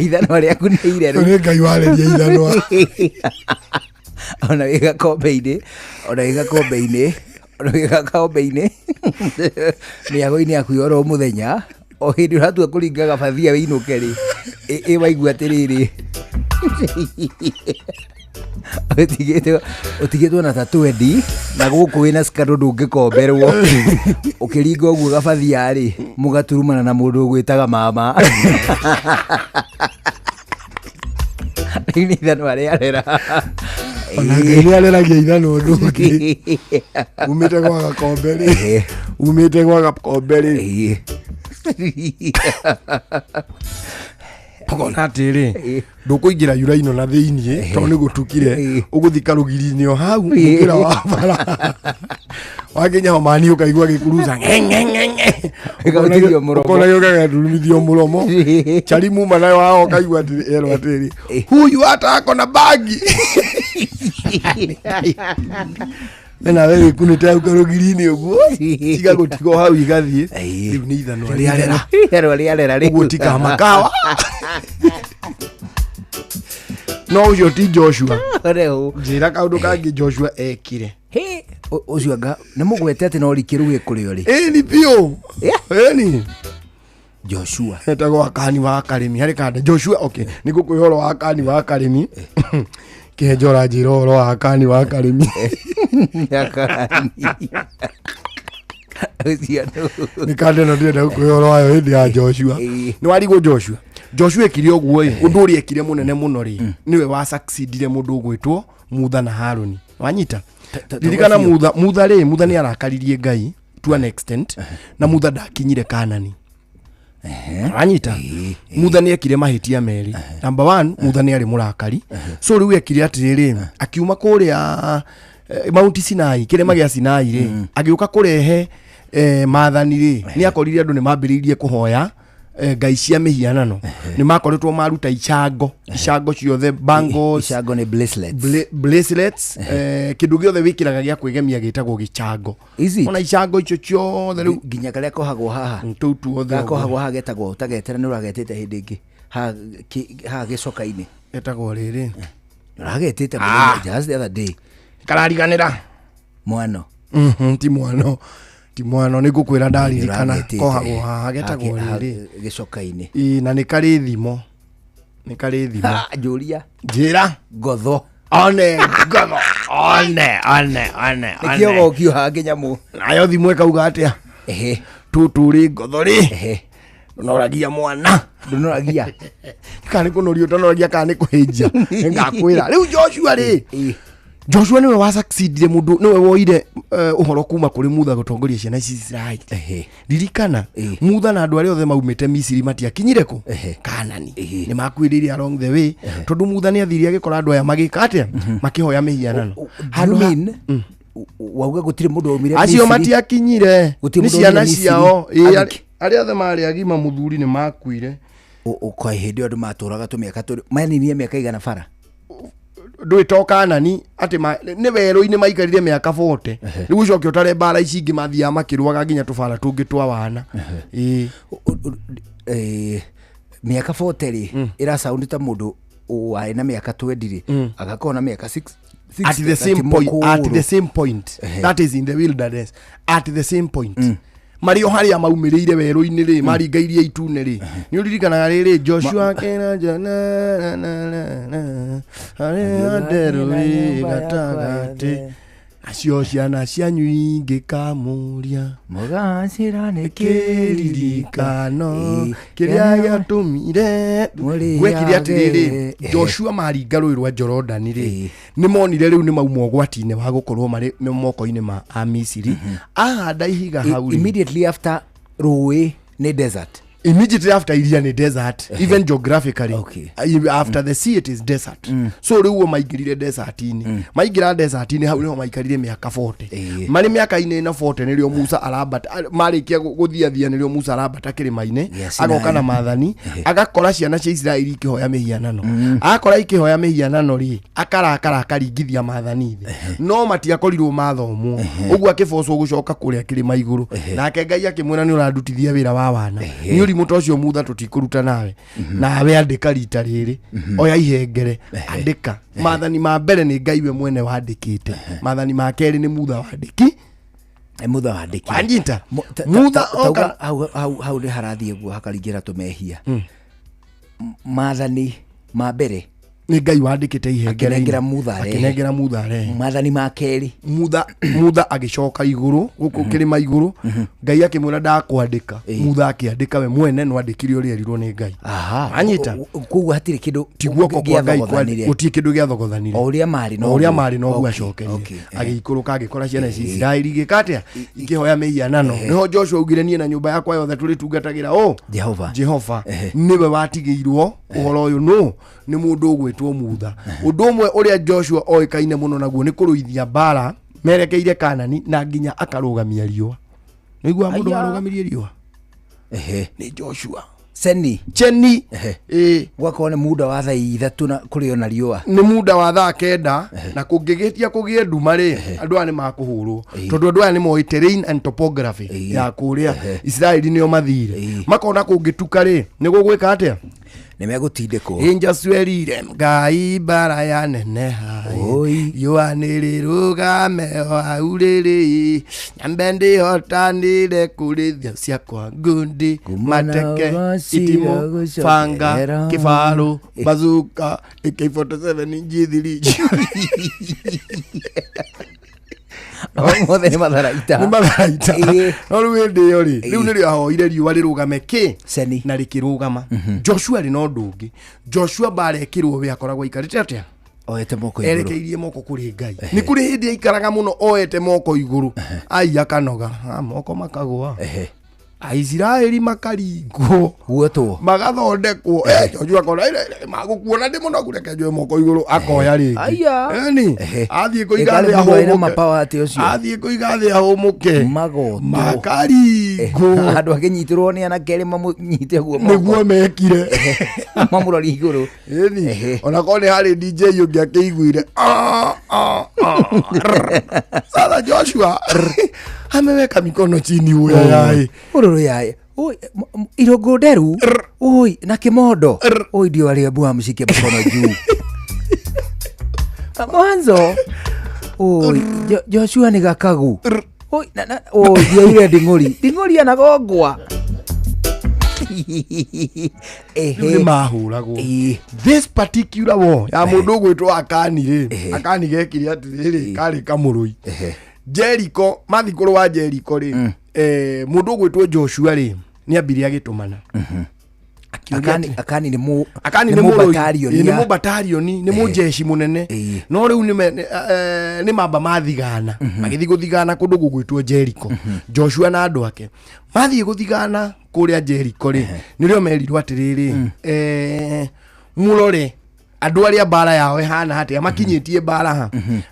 Ithanwa rĩaku nĩ ireru. Nĩ Ngai wareria ithanwa. Ona wĩ gakombe-inĩ, ona wĩ gakombe-inĩ, ona wĩ gakombe-inĩ, mĩago-inĩ yaku ya oro mũthenya, o hĩndĩ ũratua kũringa gabathia wĩinũke rĩ, ĩ waigua atĩrĩrĩ, ũtigĩtwo na ta twendi na gũkũ wĩna scandal ndũngĩkomberwo, ũkĩringa ũguo gabathia rĩ, mũgaturumana na mũndũ ũgwĩtaga mama. Rĩu nĩ ithanwa rĩarera. Ona Ngai nĩ areragia ithanwa ũndũ ũngĩ. Umĩte gwa gakombe rĩ, umĩte gwa gakombe rĩ, ũkona atĩrĩ, ndũkũingĩra yuraino na thĩiniĩ tondũ nĩ gũtukire, ũgũthi karũgiri-inĩ o hau mũkĩra wa bara, wakinya ho mani ũkaigua gĩkuruca ng'e ng'e ng'e ng'e. Gĩgaturumithio mũromo. Ũkona gĩũka gĩgaturumithio mũromo. Chari muma nayo wao ũkaigua atĩrĩ, erwo atĩrĩ, huyu hata ako na bagi nawe wĩkunĩte hau karũgiri-inĩ ũguo, cigagũtiga o hau igathiĩ. Rĩu nĩ ithanwa rĩarera. Ithanwa rĩarera rĩu. Ũguo ti kamakawa. No ũcio ti Joshua. Rĩu. Njĩra kaũndũ kangĩ Joshua ekire. Ũcio anga nĩ mũgwete atĩ no rikĩru gĩ kũrĩ ũrĩ. Ĩni biũ. Ĩni. Joshua. Etagwo Akani wa Karĩmi harĩ kanda Joshua. Okay, nĩ ngũkwĩra ũhoro wa Akani wa Karĩmi. Kĩhenjo ũranjĩra ũhoro wa Akani wa Karĩmi. Akani. Ũcio nũ? Nĩ kanda ĩno ndĩrenda gũkwĩra ũhoro wayo hĩndĩ ya Joshua. Nĩ warigwo Joshua. Joshua ekire ũguo ĩ, ũndũ ũrĩa ekire mũnene mũno rĩ, nĩwe wa succeedire mũndũ ũgwĩtwo Mutha na Haruni. Wanyita? Ririkana biũ. Mutha rĩ, Mutha nĩ arakaririe Ngai to an extent, na Mutha ndakinyire Kanani. Wanyita? Mutha nĩ ekire mahĩtia merĩ. Number one, Mutha nĩ arĩ mũrakari. So rĩu ekire atĩrĩrĩ, akiuma kũrĩa Mount Sinai, kĩrĩma gĩa Sinai rĩ, agĩũka kũrehe maathani rĩ, nĩ akorire andũ nĩ mambĩrĩirie kũhoya ngai cia mĩhianano. Nĩ makoretwo maruta icango, icango ciothe, bangles. Icango nĩ bracelets. Bracelets, kĩndũ gĩothe wĩkĩraga gĩa kwĩgemia gĩtagwo gĩcango. Is it? Ona icango icio ciothe rĩu nginya karĩa kohagwo haha. Tũu tuothe. Gakohagwo haha getagwo ũtagetera nĩ ũragetĩte hĩndĩ ĩngĩ. Haha gĩcoka-inĩ. Getagwo rĩrĩ. Ũragetĩte Ah. mũthenya just the other day. Karariganĩra. Mwano. Ti mwano. Ti mwano, nĩ ngũkwĩra ndaririkana. Ũragetĩte. Kohagwo haha getagwo Haha rĩrĩ. gĩcoka-inĩ. Ĩ, na nĩ karĩ thimo. Nĩ karĩ thimo. Ha, njũria. Njĩra. Ngotho. One ngotho. One, one, one, one. Nĩkĩo gokio haha kĩnyamũ. Nayo thimo ĩkauga atĩa? Tũtũ rĩ ngotho rĩ. Ndũnoragia mwana. Ndũnoragia. Kana nĩ kũnoria ũtanoragia kana nĩ kũhĩnja. Nĩngakwĩra. Rĩu Joshua rĩ. Joshua nĩwe wa succeedire mũndũ, nĩwe woire ũhoro kuma kũrĩ Mutha gũtongoria ciana ici Israeli. Ririkana, Mutha na andũ arĩa othe maumĩte Misiri matiakinyire kũ? Kanani. Nĩ makuĩrĩire along the way, tondũ Mutha nĩ athire agĩkora andũ aya magĩka atĩa? Makĩhoya mĩhianano. Do you mean wauga gũtirĩ mũndũ waumire Acio Misiri? matiakinyire. Gũtirĩ Nĩ mũndũ ciana waumire Misiri. ciao. Ĩ, Athiki. arĩa othe marĩ agima mũthuri nĩ makuire. Kwa hĩndĩ ĩyo andũ matũraga tũmĩaka tũrĩ maninie mĩaka igana bara. Ndũĩ to Kanani atĩ nĩ werũ-inĩ maikarire mĩaka 40. Rĩu ũcoke ũtare mbara ici ingĩ mathiaga makĩrũaga nginya tũbara tũngĩ twa wana. Ĩ. Mĩaka 40 rĩ, ĩra sound ta mũndũ warĩ na mĩaka 20 rĩ, agakorwo na mĩaka 6. At the same point, at the same point, that is in the wilderness, at the same point marĩ o harĩa maumĩrĩire werũ-inĩ rĩ, maringairie itune rĩ, nĩ ũririkanaga rĩrĩ Joshua akĩra na na na na harĩa nderũ rĩ gatagatĩ. Nacio ciana cianyu ingĩkamũria Mũgacĩra nĩ kĩririkano kĩrĩa gĩatũmire gwekire atĩrĩrĩ Joshua maringa rũĩ rwa Jorodani rĩ nĩ monire rĩu nĩ mauma ũgwati-inĩ wa gũkorwo marĩ moko-inĩ ma Amisiri ahanda ihiga hau rĩ Immediately after rũĩ nĩ desert. Immediately after iria nĩ desert, even geographically. After the sea it is desert. So rĩu o maingĩrire desert-inĩ, maingĩra desert-inĩ hau nĩho maikarire mĩaka 40. Marĩ mĩaka-inĩ ĩno 40 nĩrĩo Musa arambata, marĩkia gũthiathia nĩrĩo Musa arambata kĩrĩma-inĩ. Yes, agoka na maathani, agakora ciana cia Isiraeli ikĩhoya mĩhianano. Akora ikĩhoya mĩhianano rĩ, akarakara akaringithia maathani thĩ, no matiakorirwo mathomwo ũguo, akĩbocwo gũcoka kũrĩa kĩrĩma igũrũ. Nake Ngai akĩmwĩra, nĩ ũrandutithia wĩra wa wana, nĩ ũrimũ ta ũcio mutha tũtikũruta nawe. Nawe andĩka rita rĩrĩ, oya ihengere, andĩka maathani ma mbere. Nĩ Ngai we mwene wandĩkĩte maathani ma kerĩ, nĩ mutha wandĩki. Mutha wandĩki. Wanyita mutha Tauga oka hau nĩ harathiĩ guo hakaringĩra tũmehia. Maathani ma mbere Nĩ Ngai wandĩkĩte ihengere. Akĩnengera Mutha arehe. Akĩnengera mutha arehe. Maathani ma kerĩ. Mutha agĩcoka igũrũ gũkũ kĩrĩma igũrũ, Ngai akĩmwĩra ndakwandĩka. Mutha akĩandĩka we mwene, no andĩkire ũrĩa erirwo nĩ Ngai. Anyita. Koguo hatirĩ kĩndũ Ti guoko kwa Ngai gĩathogothanire. Gũtirĩ kĩndũ gĩathogothanire. O ũrĩa marĩ O ũrĩa noguo. marĩ noguo. Acokerire agĩikũrũka, agĩkora ciana cia Isiraeli igĩka atĩa? Ikĩhoya mĩhianano. Nĩho Joshua augire, niĩ na nyũmba yakwa yothe tũrĩtungatagĩra ũ? Jehova. Jehova. Nĩwe watigĩirwo ũhoro ũyũ nũ nĩ mũndũ ũgwĩtwo Mutha. Ũndũ ũmwe ũrĩa Joshua oĩkaine mũno naguo nĩ kũrũithia mbara merekeire Kanani, na nginya akarũgamia riũa. Nĩguo mũndũ Aya. warũgamirie riũa nĩ Joshua. Seni. Cheni. Ĩĩ. Gwakorwo nĩ muda wa thaa 3 na kũrĩ ona riũa. Nĩ muda wa thaa 9, na kũngĩgĩtia kũgĩe nduma rĩ, andũ aya nĩ makũhũrwo, tondũ andũ aya nĩ moĩ terrain and topography ya kũrĩa Isiraeli nĩo mathire. Makona kũngĩtuka rĩ, nĩ gũgwĩka atĩa? Nĩ megũtindĩkwo. Injacwerire Ngai mbara ya neneha, riũa nĩ rĩrũgame o hau rĩrĩ, nyambe ndĩhotanire kũrĩthia ciakwa ngundi, mateke, itimũ, banga, gũcokerera. kĩbarũ, bazuka, AK47, G3. Mothe nĩ matharaita. Nĩ matharaita. No rĩu hĩndĩ ĩyo rĩ, rĩu nĩrĩo ahoire riũa rĩrũgame kĩ Seni. Na rĩkĩrũgama. Joshua rĩ na ũndũ ũngĩ, Joshua mbara ĩkĩrwo we akoragwo aikarĩte atĩa? Oete moko igũrũ. Erekeirie moko kũrĩ Ngai. Nĩ kũrĩ hĩndĩ aikaraga mũno oete moko igũrũ, ai akanoga. Ah, moko makagũa, Aisiraeli makaringwo. Guotwo. Magathondekwo. Joshua akona, "Ĩ, ĩ, ĩ, magũkuona ndĩ mũnogu, reke njoe moko igũrũ." Akoya rĩngĩ. Aya. Ĩni, athiĩ kũiga Ĩkarĩ thĩ mũndũ wĩna ahũmũke. mapawa atĩ ũcio. Athiĩ kũiga thĩ ahũmũke. Magotwo. Makaringwo. Andũ akĩnyitĩrwo nĩ anake erĩ mamũnyite guo moko. Nĩguo mekire. Mamũrori igũrũ. Ĩni, ona korwo nĩ harĩ DJ ũngĩ akĩiguire, "Ah, ah, ah, rrr." Sasa Joshua ameweka mikono chini huyo yai. Ũrũrũ yae. Oi, irũngũ nderu. Oi, na kimondo. Oi, ndio aliambiwa mshike mkono juu. Mwanzo. Oi, Joshua nĩ gakagu. Oi, oi, ndiaire nding'ũri. Nding'ũri anagongwa. Rĩu nĩ mahũragwo. This particular war ya mũndũ ũgwĩtwo Akani rĩ, Akani gekire atĩrĩrĩ, karĩ kamũrũi Jericho, mathi kũrũa Jericho rĩ, mũndũ ũgwĩtwo Joshua rĩ, nĩ ambire agĩtũmana. Akiuga Akani nĩ mũ Akani nĩ nĩ mũrũi. mũbatarioni Ĩ, nĩ mũbatarioni, nĩ mũjeshi mũnene. No rĩu nĩ mamba mathigana, magĩthiĩ gũthigana kũndũ gũgwĩtwo Jericho. Joshua na andũ ake mathiĩ gũthigana kũrĩa Jericho rĩ, nĩrĩo merirwo atĩrĩrĩ, mũrore andũ arĩa mbara yao ĩhana atĩa, makinyĩtie mbara ha.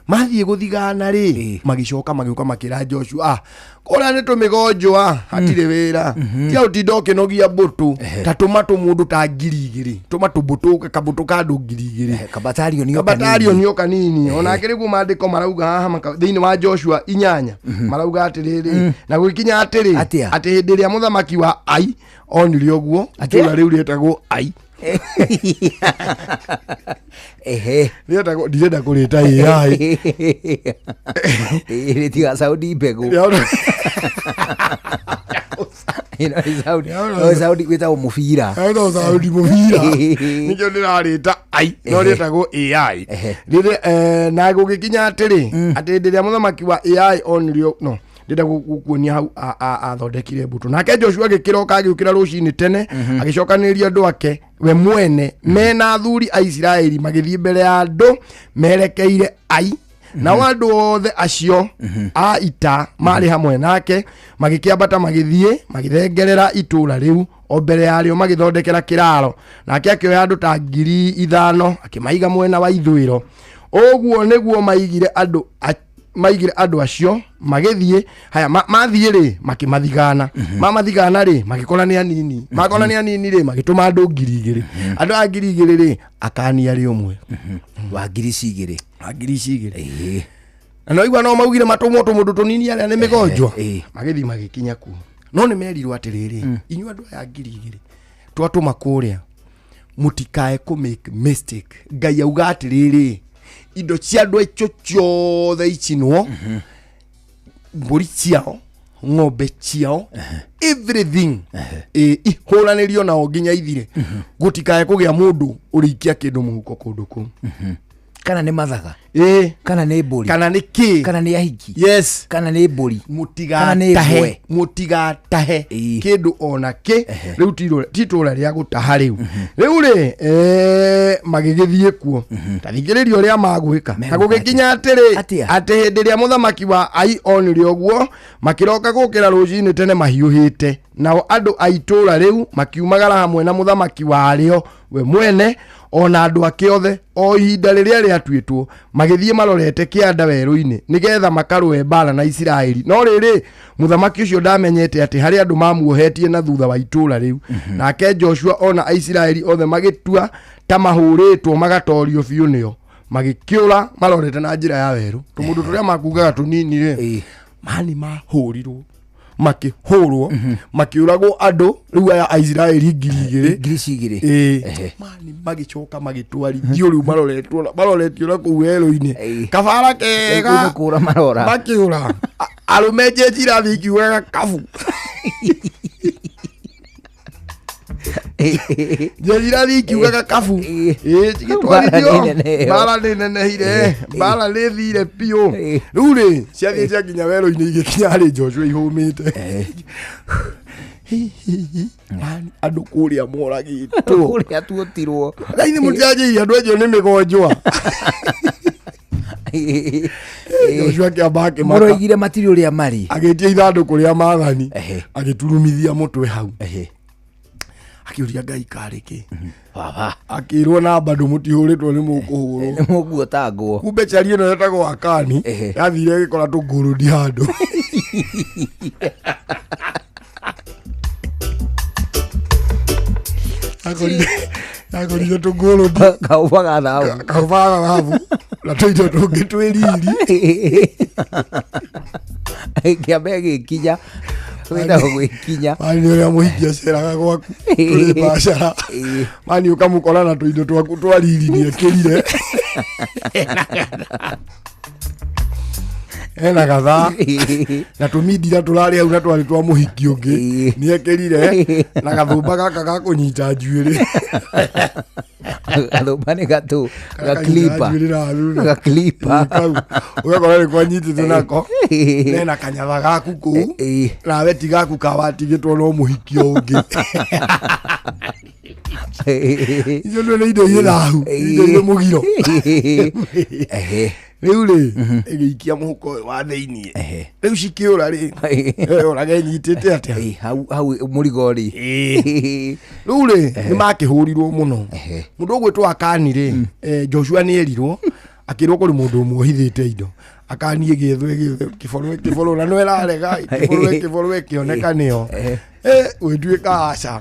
Mathiĩ gũthigana rĩ, magĩcoka magĩũka makĩra Joshua, ah, kũrĩa nĩ tũmĩgonjwa, hatirĩ wĩra, tia ũtinda ũkĩnogia mbũtũ, ta tũma tũmũndũ ta 2000, tũma tũmbũtũ, kabũtũ ka andũ 2000. Kabatarioni o Kabatarioni o kanini. Onake rĩguo maandĩko marauga haha thĩinĩ wa Joshua 8 marauga atĩrĩrĩ, na gũgĩkinya atĩrĩ, atĩ hĩndĩ ĩrĩa mũthamaki wa Ai onire ũguo, itũũra rĩu rĩetagwo Ai. Ehe. Rĩetagwo, ndirenda kũrĩta AI. Rĩtiga saudi mbegũ. Ĩno nĩ sound- no sound wĩtagwo mũbira. Ĩno sound mũbira nĩkĩo ndĩrarĩta ai no rĩtagwo AI rĩrĩa na gũgĩkinya atĩrĩ atĩ hĩndĩ ĩrĩa mũthamaki wa AI onirio no ndĩrenda gũkuonia hau athondekire mbũtũ. Nake Joshua agĩkĩroka agĩũkĩra rũcinĩ tene, agĩcokanĩrĩria andũ ake we mwene mena athuri a Isiraeli, magĩthiĩ mbere ya andũ merekeire Ai. Nao andũ othe acio a ita marĩ hamwe nake magĩkĩambata magĩthiĩ magĩthengerera itũũra rĩu o mbere yarĩo, magĩthondekera kĩraro. Nake akĩoya andũ ta 5,000 akĩmaiga mwena wa ithũĩro. Ũguo nĩguo maigire andũ maigire andũ acio magĩthiĩ. Haya, mathiĩ rĩ, makĩmathigana. Mamathigana rĩ, magĩkora nĩ anini. Makora nĩ anini rĩ, magĩtũma andũ 2,000. Andũ a 2,000 rĩ, akani arĩ ũmwe wa ngiri cigĩrĩ. Wa ngiri cigĩrĩ. Na no igua no maugire matũmwo tũmũndũ tũnini arĩa nĩ mĩgonjwa. Magĩthiĩ magĩkinya kuo, no nĩ merirwo atĩrĩrĩ, inyuĩ andũ aya 2,000 twatũma kũrĩa, mũtikae kũ make mistake. Ngai auga atĩrĩrĩ, indo cia andũ acio ciothe icinwo, mbũri ciao, ng'ombe ciao, everything ihũranĩrio nao nginya ithire. Gũtikae kũgĩa mũndũ ũrĩikia kĩndũ mũhuko kũndũ kũu. Kana nĩ mathaga, kana nĩ mbũri, kana nĩ kĩ, kana nĩ ahiki, kana nĩ mbũri, kana nĩ mũtigatahe mbwe. Mũtigatahe kĩndũ ona kĩ. Rĩu ti itũũra rĩa gũtaha. Rĩu rĩ, magĩgĩthiĩ kuo. Ta thikĩrĩria ũrĩa magwĩka. Na gũgĩkinya atĩrĩ, atĩ hĩndĩ ĩrĩa mũthamaki wa Ai onire ũguo, makĩroka gũkĩra rũcinĩ tene mahiũhĩte. Nao andũ a itũũra rĩu makiumagara hamwe na mũthamaki warĩo we mwene o na andũ ake othe o ihinda rĩrĩa rĩatuĩtwo, magĩthiĩ marorete kĩanda werũ-inĩ nĩgetha makarũe mbara na Isiraeli. No rĩrĩ, mũthamaki ũcio ndamenyete atĩ harĩ andũ mamuohetie na thutha wa itũũra rĩu. Nake Joshua ona Aisiraeli othe magĩtua ta mahũrĩtwo magatorio biũ nĩo, magĩkĩũra marorete na njĩra ya werũ. Tũmũndũ tũrĩa makugaga tũnini rĩ, mani mahũrirwo, makĩhũrwo, makĩũragwo andũ rĩu aya Aisiraeli 2,000. Ngiri cigĩrĩ. Ĩĩ. Mani magĩcoka magĩtwarithio rĩu maroretwo maroretio na kũu werũ-inĩ kabara kega. Rĩu nĩ kũũra marora. Makĩũra. Arũme njeji irathiĩ ikiugaga kabu, njeji irathiĩ ikiugaga kabu. Ĩĩ, cigĩtwarithio. Mbara nĩ nene ĩyo. Mbara nĩ nenehire, mbara nĩ thire biũ. Rĩu rĩ, ciathiĩ ciakinya werũ-inĩ, igĩkinya harĩ Joshua ihũmĩte. Mani, andũ kũrĩa moragĩtwo. Kũrĩa tuotirwo. Raini mũtianjĩire andũ acio nĩ mĩgonjwa. Joshua akĩamba akĩmaka. Mũroigire matirĩ ũrĩa marĩ. Agĩtia ithandũkũ rĩa maathani, agĩturumithia mũtwe hau, akĩũria Ngai karĩ kĩ. Baba. Akĩrwo na bado mũtihũrĩtwo, nĩ mũkũhũrwo. Nĩ mũguotangwo. Kumbe cari ĩno yetagwo Akani yathire ĩgĩkora tũngũrũndi handũ. Akorire tũngũrũndi. Kaũba ga thahabu. Kaũba ga thahabu na tũindo tũngĩ twĩ riri. Kĩambe gĩkinya wĩtagwo gwĩkinya. Mani ũrĩa mũhingi aceraga gwaku tũrĩ bacara, mani ũkamũkora na tũindo twaku twa riri nĩekĩrire ena gathaa na tũmindira tũrarĩ hau na twarĩ twa mũhiki ũngĩ nĩekĩrire na gathũmba gaka ga kũnyita njuĩrĩ. Gathũmba nĩ gatũ gaklipa. Njuĩrĩ na thutha. Gaklipa. Kau ũgakora nĩ kwanyitĩte nako nena kanyatha gaku kũu nawe ti gaku kawatigĩtwo no mũhiki o ũngĩ. Icio nĩ indo irĩ thahu, indo irĩ mũgiro. Rĩu rĩ, ĩgĩikia mũhuko ũyũ wa thĩiniĩ, rĩu cikĩũra rĩ, ũrage nyitĩte atĩa hau hau mũrigo rĩ. Rĩu rĩ, nĩ makĩhũrirwo mũno. Mũndũ ũgwĩtwo Akani rĩ, Joshua nĩ erirwo, akĩrwo kũrĩ mũndũ ũmwe ũhithĩte indo. Akani ĩgĩethwo, ĩgĩethwo, kĩborwo ĩkĩborwo na no ĩrarega, ĩkĩborwo, ĩkĩborwo, ĩkĩoneka nĩyo. Gwĩtuĩka aca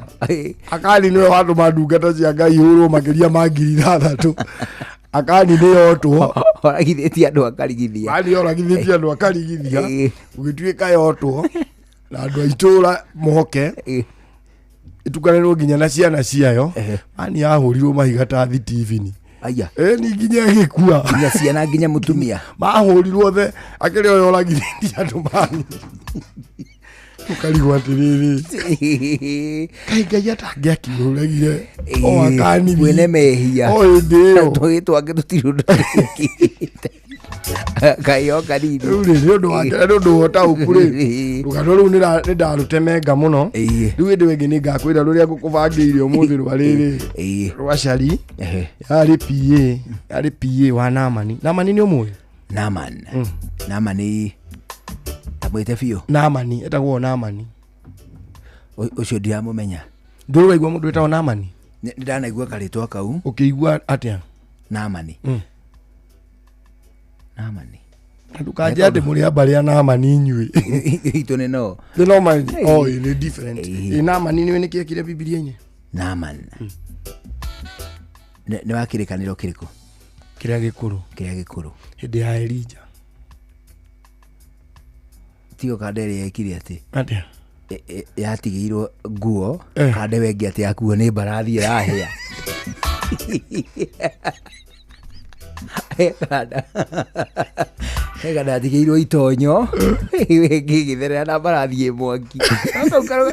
Akani nĩwe watũma ndungata cia Ngai hũrwo makĩria ma 6,000. Akani nĩ yotwo. Oragithĩtie andũ akarigithia. Akani oragithĩtie andũ akarigithia. Gũgĩtuĩka yotwo na andũ a itũũra moke ĩtukanĩrwo nginya na ciana ciayo. Ani yahũrirwo mahiga ta Thitivini. Aya. Ni nginya ĩgĩkua. Nginya ciana, nginya mũtumia. Mahũrirwo othe akĩrĩ ũyũ oragithĩtie andũ mani. Ũkarigwo atĩrĩrĩ, kaĩ Ngai atangĩakiũragire o akanirie Mwene mehia o hĩndĩ ĩyo. Tũhĩ twake tũtirĩ ũndũ twĩkĩte. Ngai o kanini. Rĩu rĩ, nĩ ũndũ wa nĩ ũndũ wa ũtaũku rĩ, rũgano rũu nĩ ndarũtemenga mũno. Rĩu hĩndĩ ĩyo ĩngĩ nĩ ngakwĩra rũrĩa ngũkũbangĩire ũmũthĩ rwa rĩrĩ rwa cari yarĩ PA, yarĩ PA wa Namani. Namani nĩ ũmũĩ? Naman. Namani tamwĩte biũ. Namani etagwo Namani. Ũcio ndiramũmenya. Ndũrĩ waigua mũndũ wĩtagwo Namani? Nĩ ndanaigua karĩtwa kau. Ũkĩigua atĩa? Namani. Namani. Ndũkanjĩre atĩ mũrĩ a mbarĩ ya Namani inyuĩ. Itũ nĩ no. Nĩ no ma oh, nĩ different. Ĩ Namani nĩwe nĩkĩ ekire Bibilia-inĩ? Naman. Nĩ wa kĩrĩkanĩro kĩrĩkũ? Kĩrĩa gĩkũrũ. Kĩrĩa gĩkũrũ. Hĩndĩ ya Elija. Tigo kanda ĩrĩa yekire atĩ. Atĩa? Yatigĩirwo nguo kanda ĩyo ĩngĩ atĩ yakuo nĩ mbarathi ĩrahĩa. He kanda yatigĩirwo itonyo ĩyo ĩngĩ ĩgĩtherera na mbarathi ĩ mwaki. Kau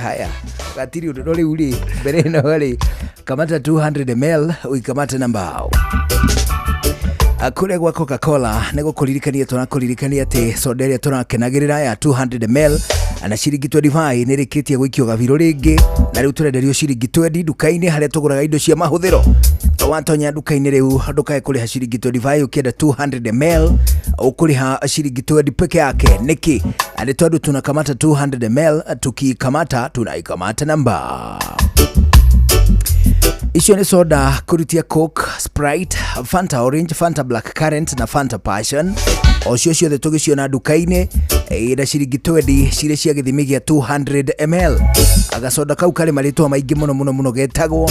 haya gatirĩ ũndũ no rĩu rĩ mbere ĩno rĩ kamata 200 ml uikamate na mbao. Kũrĩa gwa Coca-Cola nĩ gũkũririkania tũrakũririkania atĩ soda ĩrĩa tũrakenagĩrĩra ya 200 ml na ciringi 25 nĩ ĩrĩkĩtie gũikio gabirũ rĩngĩ na rĩu tũrenderio ciringi 20 nduka-inĩ harĩa tũgũraga indo cia mahũthĩro. Watonya nduka-inĩ rĩu ndũkae kũrĩha ciringi 25 ũkĩenda 200 ml ũkũrĩha ciringi 20 peke yake. Nĩkĩ? Nĩ tondũ tunakamata 200 ml, tukikamata tunaikamata namba. Icio nĩ soda kũrutia Coke, Sprite, Fanta Orange, Fanta Black Currant na Fanta Passion. O cio ciothe tũgĩciona nduka-inĩ na ciringi 20 cirĩ cia gĩthimi gĩa 200 ml. Gacoda kau karĩ marĩtwa maingĩ mũno mũno mũno getagwo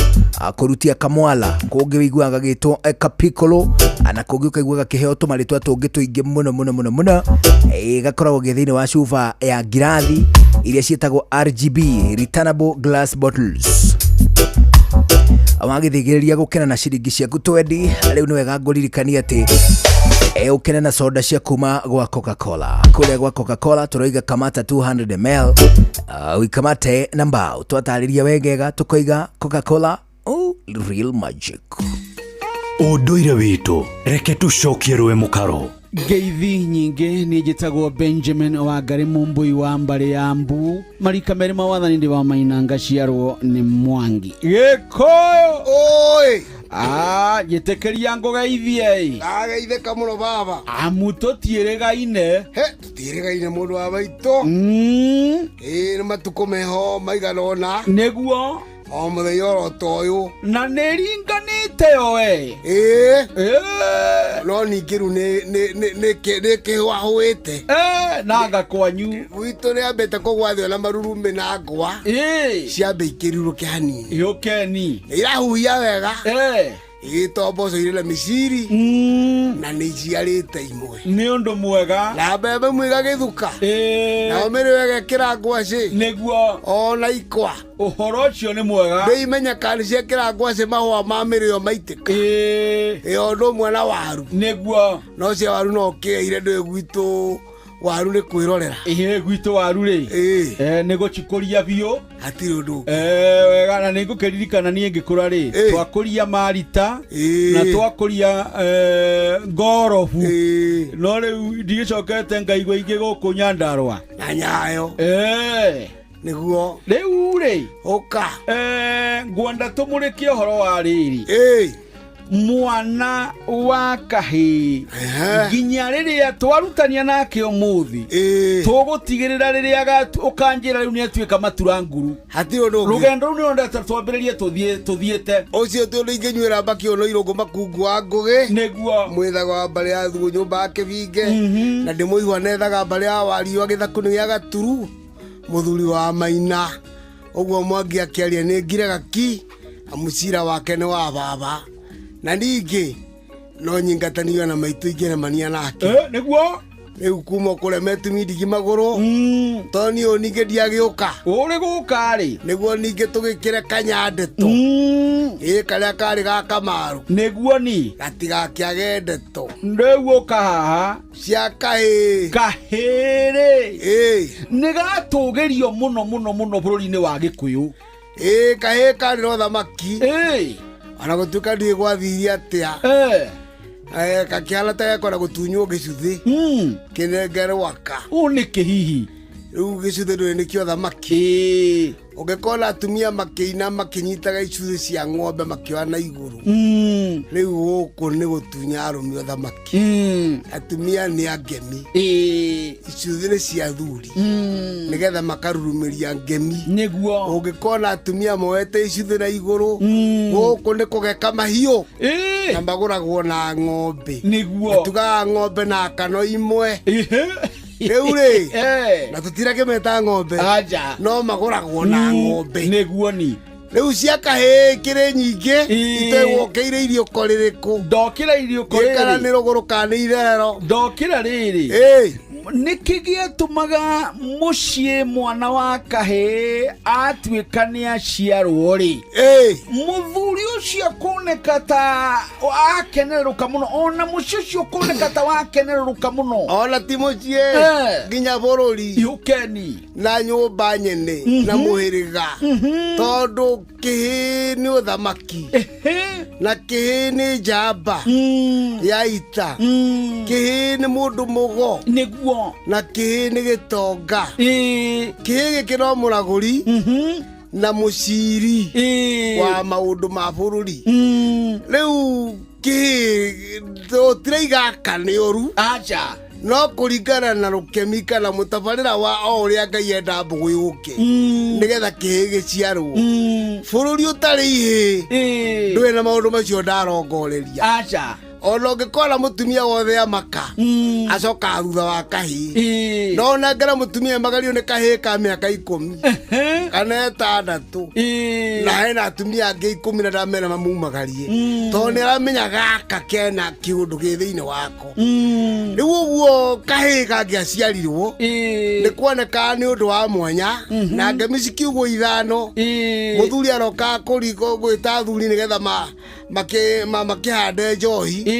kũrutia kamwala, kũngĩ wĩiguaga gagĩtwo kapikolo, na kũngĩ ũkaigua gakĩheo tũmarĩtwa tũngĩ tũingĩ mũno mũno mũno mũno. Gakoragwo ge thĩinĩ wa cuba ya ngirathi iria ciĩtagwo RGB, returnable glass bottles. Wagĩthĩgĩrĩria gũkena na ciringi ciaku 20 rĩu nĩ wega ngũririkania atĩ ũkene na soda cia kuma gwa Coca-Cola. Kũrĩa gwa Coca-Cola tũroiga kamata 200 ml, uikamate na mbao. Twatarĩria wegega tũkoiga Coca-Cola, oh, real magic. Ũndũire witũ reke tũcokie rũĩ mũkaro. Ngeithi nyingĩ niĩ njĩtagwo Benjamin Wangari Mumbui wa mbarĩ ya Mbu marika merĩ ma wathani ndĩ wa Maina ngaciarwo nĩ Mwangi Gĩkũyũ. Oi. Njĩtĩkĩria ngũgeithie. Ndageithĩka mũno baba. Amu tũtiĩrĩgaine. He, tũtiĩrĩgaine mũndũ wa maitũ. Ĩĩ nĩ matukũ meho maigana ũna. Nĩguo. O mũthenya oro ta ũyũ. Na nĩ ringanĩte yo we. Ĩĩ. No ningĩ rĩu nĩ kĩhũahũĩte. Nanga kwanyu. Gwitũ nĩ ambĩte kũgwa thĩ ona marurumĩ na ngwa. Ciambe ikĩrirũke hanini. Yũkeni. Irahuhia wega. Igĩtwo mboco irĩ na mĩciri. Na nĩ iciarĩte imwe. Nĩ ũndũ mwega. Na mbembe imwe igagĩthuka. Nao mĩrĩo ĩgekĩra ngwacĩ. Nĩguo. Ona ikwa. Ũhoro ũcio nĩ mwega. Ndĩimenya kana ciekĩra ngwacĩ mahũa ma mĩrĩo maitĩka. Ĩ ũndũ ũmwe na waru. Nĩguo. No cia waru no ũkĩgeire ndũĩ gwitũ waru nĩ kwĩrorera. Ĩĩ gwitũ waru rĩ. Nĩ gũcikũria biũ. Hatirĩ ũndũ ũngĩ. Wega na nĩ ngũkĩririkana niĩ ngĩkũra rĩ. Twakũria marita. Na twakũria ngorobu. No rĩu ndigĩcokete ngaigua ingĩ gũkũ Nyandarũa. Na Nyayo. Nĩguo. Rĩu rĩ. Ũka. Ngwenda tũmũrĩkie ũhoro wa rĩrĩ. Mwana wa kahĩĩ nginya rĩrĩa twarutania nake ũmũthĩ tũgũtigĩrĩra rĩrĩa ũkanjĩra rĩu nĩatuĩka matura nguru. Hatirĩ ũndũ ũngĩ. Rũgendo rũu nĩrwo ndeta twambĩrĩrie tũthiĩte. Ũcio ti ũndũ ingĩnyuĩra mbakĩ ũno irũngũ makungu wa ngũgĩ. Nĩguo. Mwĩthaga wa mbarĩ ya Thugu nyũmba ya Kĩbinge. Na ndĩmũigua nethaga mbarĩ ya Wariũa gĩthaku-inĩ gĩa Gaturu. Mũthuri wa Maina. Ũguo Mwangi akĩaria nĩ ngiraga ki amu cira wake nĩ wa baba. Na ningĩ no nyingatanio na maitũ ingĩremania nake. Nĩguo. Rĩu kuma kũremetumi ndigi magũrũ tondũ niĩ ũyũ ningĩ ndiagĩũka. Ũrĩ gũka rĩ? Nĩguo ningĩ tũgĩkĩre kanyandeto. Ĩ karĩa karĩ ga Kamaru. Nĩguo ni. Gatigakĩage ndeto. Rĩu ũka haha. Cia kahĩĩ. Kahĩĩ rĩ. Ĩ. Nĩ gatũgĩrio mũno mũno mũno bũrũri-inĩ wa Gĩkũyũ. Ĩ kahĩĩ karĩ na ũthamaki. Ĩ. Ona gũtuĩka ndiũĩ gwathirie atĩa. Kakĩhana ta gekwenda gũtunywo gĩcuthĩ. Kĩnengerwo aka. Ũũ nĩkĩ hihi? Rĩu gĩcuthĩ ndũĩ nĩkĩo thamaki. Ũngĩkona atumia makĩina makĩnyitaga icuthĩ cia ng'ombe makĩoya na igũrũ. Rĩu gũkũ nĩ gũtunya arũme ũthamaki. Atumia nĩ angemi. Icuthĩ nĩ cia athuri. Nĩgetha makarurumĩria ngemi. Nĩguo. Ũngĩkona atumia moete icuthĩ na igũrũ. Gũkũ nĩ kũgeka mahiũ. Na magũragwo na ng'ombe. Nĩguo. Tugaga ng'ombe na kano imwe. Rĩu rĩ, na tũtirakĩmeta ng'ombe. Aja. No magũragwo na ng'ombe. Nĩguo ni. Rĩu cia kahĩĩ kĩrĩ nyingĩ itoĩ wokĩire iriũko rĩrĩkũ. Ndokĩra iriũko rĩrĩ. Kana rĩrĩ. nĩ rũgũrũ kana nĩ itherero. Ndokĩra rĩrĩ. Nĩkĩ gĩatũmaga mũciĩ mwana wa kahĩĩ atuĩka nĩ aciarwo rĩ? Mũthuri ũcio kuoneka ta akenerũka mũno ona mũciĩ ũcio kuoneka ta wakenerũka mũno. Ona ti mũciĩ nginya bũrũri. Yũkeni. Na nyũmba nyene na mũhĩrĩga. Tondũ kĩhĩĩ nĩ ũthamaki. Na kĩhĩĩ nĩ njamba ya ita. Kĩhĩĩ nĩ mũndũ mũgo. Nĩguo. Na kĩhĩĩ nĩ gĩtonga. Kĩhĩĩ gĩkĩ no mũragũri na mũciri wa maũndũ ma bũrũri. Rĩu kĩhĩĩ tũtiraiga aka nĩ ũru. Aca. No kũringana na rũkemi kana mũtabarĩra wa o ũrĩa Ngai enda mbũgũ yũke nĩgetha kĩhĩĩ gĩciarwo. Bũrũri ũtarĩ ihĩĩ ndũrĩ na maũndũ macio ndarongoreria. Aca. Ona ũngĩkora mũtumia wothe amaka acokaga thutha wa kahĩĩ. No onangera mũtumia magario nĩ kahĩĩ ka mĩaka 10 kana 6 na hena atumia angĩ 10 na ndamera mamumagarie tondũ nĩ aramenya gaka kena kĩũndũ gĩ thĩinĩ wako. Rĩu ũguo kahĩĩ kangĩaciarirwo nĩ kuonekaga nĩ ũndũ wa mwanya na ngemi cikiugwo 5. Mũthuri aroka gwĩta athuri nĩgetha makĩhande njohi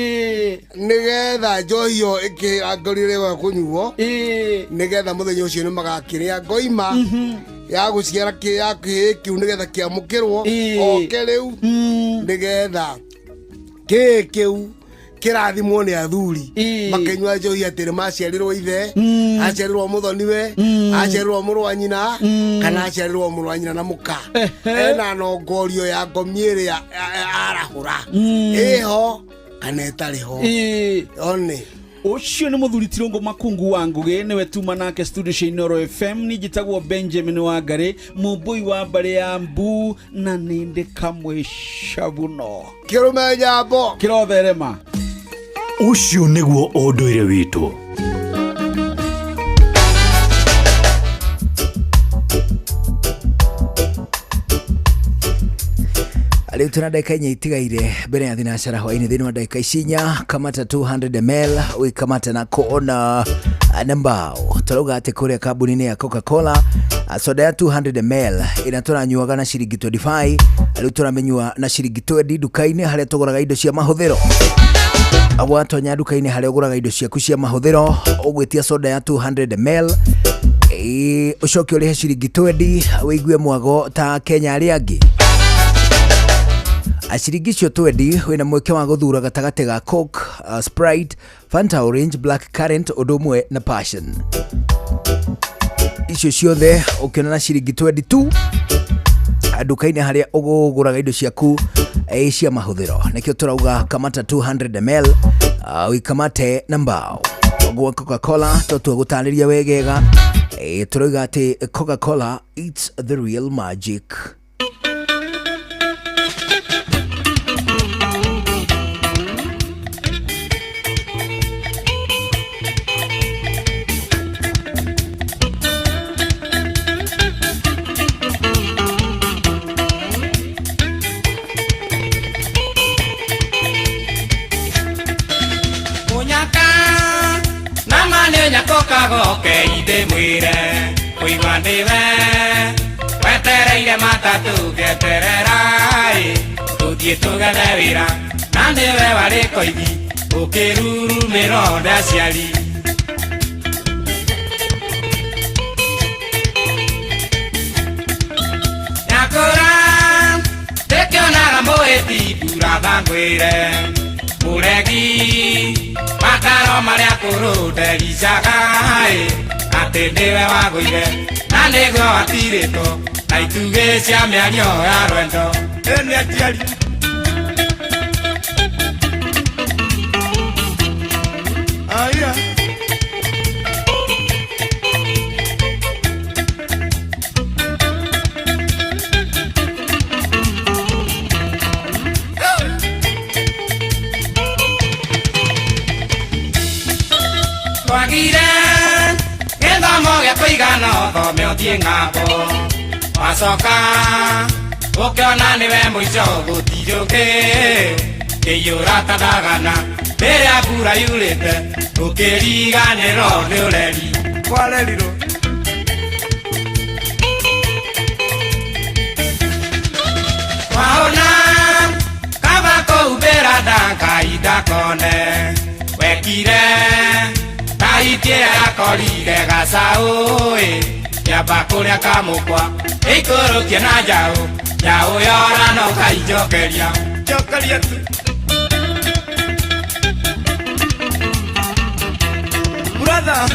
nĩgetha njohi ĩyo ĩkĩangorire ĩyo kũnyuo nĩgetha mũthenya ũcio nĩ magakĩrĩa ngoima ya gũciara ya kĩhĩĩ kĩu nĩgetha kĩamũkĩrwo oke rĩu nĩgetha kĩhĩĩ kĩu kĩrathimwo nĩ athuri makĩnyua njohi atĩ nĩ maciarirwo ithe, aciarirwo mũthoniwe, aciarirwo mũrũ wa nyina kana aciarirwo mũrũ wa nyina na mũka. Ena nongorio ya ngomi ĩrĩa arahũra ĩho kana ĩtarĩ ho. One. Ũcio nĩ mũthuri Tirũngũ Makungu wa Ngũgĩ nĩwe tuma nake studio cia Inooro FM. Niĩ njĩtagwo Benjamin Wangari mũmbũi wa mbarĩ ya Mbu na nĩ ndĩ kamwe cabuno. Kĩrũme nyambo. Kĩrotherema. Ũcio nĩguo ũndũire witũ. Rĩu tũna ndagĩka 4 itigaire mbere ya thinacara hwaĩ-inĩ thĩinĩ wa ndagĩka ici 4 kamata 200 ml ũgĩkamata na kona na mbao. Tũrauga atĩ kũrĩa kambuni-inĩ ya Coca-Cola soda ya 200 ml ĩrĩa tũranyuaga na ciringi 25 rĩu tũramĩnyua na ciringi 20 nduka-inĩ harĩa tũgũraga indo cia mahũthĩro. Watonya nduka-inĩ harĩa ũgũraga indo ciaku cia mahũthĩro ũgwĩtia soda ya 200 ml ũcoke ũrĩhe ciringi 20 wĩigue mwago ta Kenya arĩa angĩ. Ciringi icio 20 wĩna mweke wa gũthura gatagatĩ ga Coke, Sprite, Fanta Orange, Black Currant ũndũ ũmwe na Passion. Icio ciothe ũkĩona na ciringi 22 nduka-inĩ harĩa ũgũgũraga indo ciaku cia mahũthĩro. Nĩkĩo tũrauga kamata 200 ml ũikamate na mbao. Ũguo Coca-Cola tũtua gũtarĩria wegega tũrauga atĩ Coca-Cola it's the real magic. Nyakũkagoke indĩmwĩre kũigua nĩwe wetereire matatũ ngeterera ĩ tũthiĩ tũgethe wĩra na nĩwe warĩ koigi ũkĩrurumĩrwo nĩ aciari. Nyakũra ndĩkĩonaga mũhĩti mburatha ngwĩre mũregi mataro marĩa kũrũ ndericaga ĩ atĩ nĩwe wagũire na nĩguo watirĩtwo na itugĩ cia mĩario ya rwendo. Ĩ nĩ aciari. Aya. Twagire gĩthomo gĩa kũigana ũthome ũthiĩ ng'ambo wacoka ũkĩona nĩwe mũico gũtirĩ ũngĩ kĩiyũra ta ndagana rĩrĩa mbura yurĩte ũkĩriganĩrwo nĩ ũreri. Kwarerirwo. Wahona kaba kũhumbĩra nda Ngai ndakone wekire ta itiĩ yakorire gacaũ ĩ kĩamba kũrĩa kamũkwa ĩikũrũkie na njaũ njaũ yora no kainjokeria. Njokeria tu. Brother.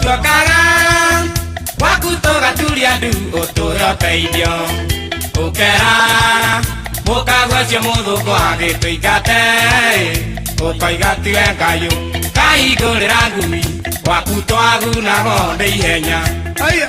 Tuokaga gwaku tũgaturia ndu ũtũre ũteithio ũkera mũkagwa ũcio mũthũngũ agĩtũingate ũkoiga tiwe Ngai kahingũrĩra ngui gwaku twagunagwo nĩ ihenya. Aya.